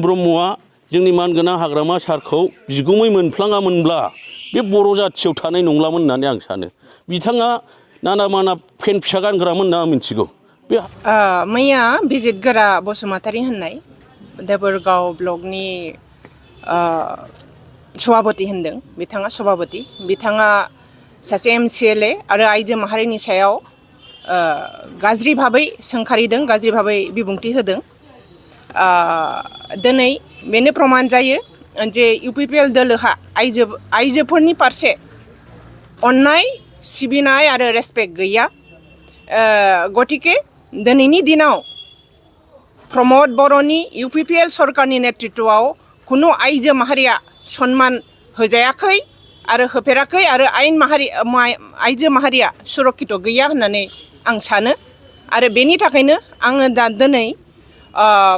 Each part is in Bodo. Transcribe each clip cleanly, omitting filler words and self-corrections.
ब्रह्मआ जोंनि मानगोनां हाग्रामा सारखौ बिगुमै मोनफ्लाङामोनब्ला बे बर' जाथियाव थानाय नंलामोन होननानै आं सानो। बिथाङा नाना माना फेन फिसा गानग्रामोन होनना आं मिथिगौ। मैया बिजितगोरा बसुमतारी होननाय देबोरगाव ब्लकनि सभापति होनदों। बिथाङा सभापति, बिथाङा सासे MCLA आरो आइजो माहारिनि सायाव गाज्रि भाबै सोंखारिदों, गाज्रि भाबै बिबुंथि होदों। दिनै बेनो प्रमान जायो जे UPPL दोलोहा आइजोफोरनि फारसे अननाय, सिबिनाय आरो रेसपेक्ट गैया। गतिके दिनैनि दिनाव प्रमद बर'नि UPPL सरकारनि नेतृत्वआव कुनु आइजो माहारिया सन्मान होजायाखै आरो होफेराखै आरो आइजो माहारिया सुरक्षित गैया होननानै आं सानो। आरो बेनि थाखायनो आङो दिनै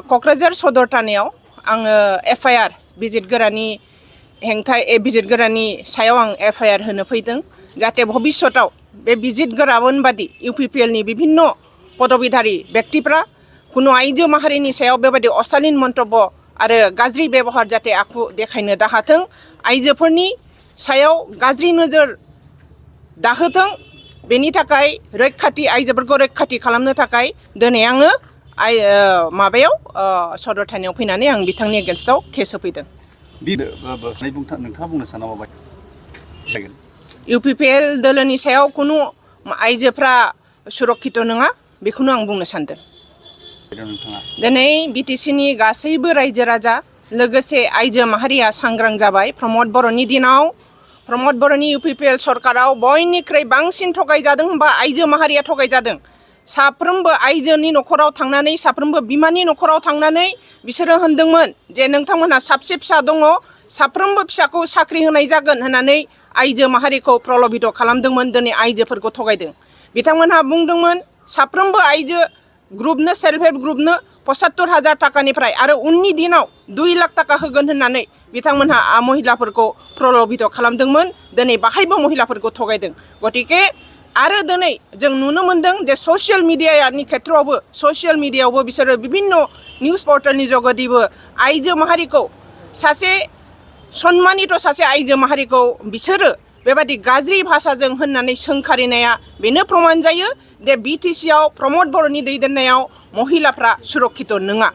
क'क्राझार सदर थानायाव आङो FIR बिजितगोरानि सायाव आं FIR होनो फैदों, जाहाथे भबिष्यताव बे बिजितगोरामोन बादि UPPLनि बिभिन्न पदबिधारि व्यक्तिफ्रा कुनु आइजो माहारिनि सायाव बेबायदि अशालीन मन्तब्य आरो गाज्रि बेबहार जाहाथे आखु देखायनो दाहाथों, आइजोफोरनि सायाव गाज्रि नोजोर दाहोथों, बेनि थाखाय आइजोफोरखौ रैखाथि खालामनो थाखाय दिनै आङो सदर थानायाव फैनानै आं बिथांनि एगेन्स्टआव केस होफैदों। नोंथाङा बुंनो साना माबायदि जागोन? UPPL दोलोनि सायाव कुनु आइजोफ्रा सुरक्षित नङा, बेखौनो आं बुंनो सानदों। दिनै BTCनि गासैबो रायजो राजा लोगोसे आइजो माहारिया सांग्रां जाबाय। प्रमद बर'नि दिनाव प्रमद बर'नि UPPL सरकाराव बयनिख्रुइ बांसिन थगायजादों होनबा आइजो माहारिया थगायजादों। साफ्रोमबो आइजोनि न'खराव थांनानै, साफ्रोमबो बिमानि न'खराव थांनानै बिसोरो होनदोंमोन जे नोंथांमोनहा साबसे फिसा दङ, साफ्रोमबो फिसाखौ साख्रि होनाय जागोन होननानै आइजो माहारिखौ प्रलबित खालामदोंमोन। दिनै आइजोफोरखौ थगायदों। बिथांमोनहा बुंदोंमोन साफ्रोमबो आइजो ग्रुपनो, सेल्फ हेल्प ग्रुपनो 75,000 थाखानिफ्राय आरो उननि दिनाव 2 लाख थाखा होगोन होननानै बिथांमोनहा महिलाफोरखौ प्रलबित खालामदोंमोन। दिनै बाहायबो महिलाफोरखौ थगायदों। गतिके आरो दिनै जों नुनो मोनदों जे ससियेल मिडियायावबो बिसोरो बिभिन्न निउज पर्टेलनि जगेदिबो आइजो माहारिखौ सासे सन्मानित सासे आइजो माहारिखौ बिसोरो बेबायदि गाज्रि भाषाजों होननानै सोंखारिनाया बेनो प्रमान जायो जे BTCआव प्रमद बर'नि दैदेननायाव महिलाफ्रा सुरक्षित नङा।